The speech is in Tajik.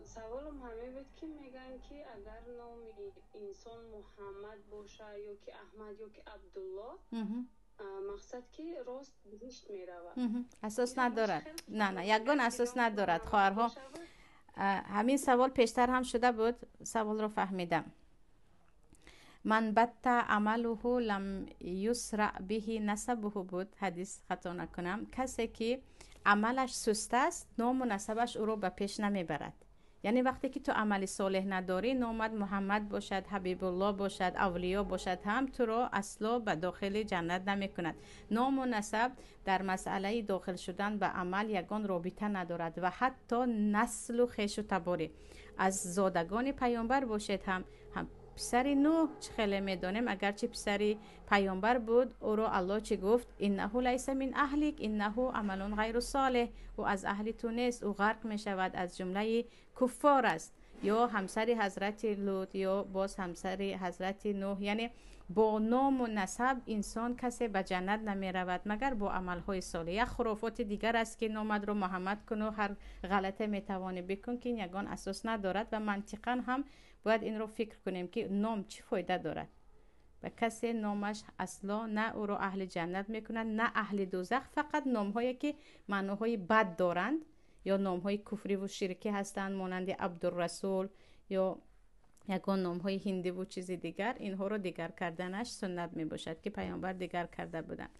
Саволам ҳамин буд, ки мегӯянд, ки агар номи инсон Муҳаммад боша ё ки Аҳмад ё ки Абдулло, мақсад ки рост биҳишт меравад. Асос надорад. На, ягон асос надорад, хоҳарҳо. Ҳамин савол пештар ҳам шуда буд. Саволро фаҳмидам. من بطأ عمله لم يسرع به نسبه буд ҳадис, хато накунам. Касе ки амалаш суст аст, ному насабаш ӯро ба пеш намебарад. Яъне вақте ки ту амали солеҳ надорӣ, номат Муҳаммад бошад, Ҳабибулло бошад, Авлиё бошад ҳам, туро асло ба дохили ҷаннат намекунад. Ному насаб дар масъалаи дохил шудан ба амал ягон робита надорад ва ҳатто наслу хешу таборӣ аз зодагони паёмбар бошед ҳам. Писари Нӯҳ, чӣ хеле медонем, агарчи писари паёмбар буд, ӯро Аллоҳ чӣ гуфт? إنه ليس من أهلك إنه عمل غير صالح. Ӯ аз аҳли ту нест, ӯ ғарқ мешавад, аз ҷумлаи куффор аст. Ё ҳамсари ҳазрати Лут, ё боз ҳамсари ҳазрати Нӯҳ. Яъне бо ному насаб инсон касе ба ҷаннат намеравад, магар бо амалҳои солеҳ. Як хурофоти дигар аст, ки номатро Муҳаммад куну ҳар ғалате метавонӣ бикун, ки ин ягон асос надорад ва мантиқан ҳам бояд инро фикр кунем, ки ном чӣ фоида дорад ба касе. Номаш асло на ӯро аҳли ҷаннат мекунад, на аҳли дӯзах. Фақат номҳое ки маъноҳои бад доранд ё номҳои куфриву ширкӣ ҳастанд, монанди Абдурасул ё ягон номҳои ҳиндиву чизи дигар, инҳоро дигар карданаш суннат мебошад, ки паёмбар дигар карда буданд.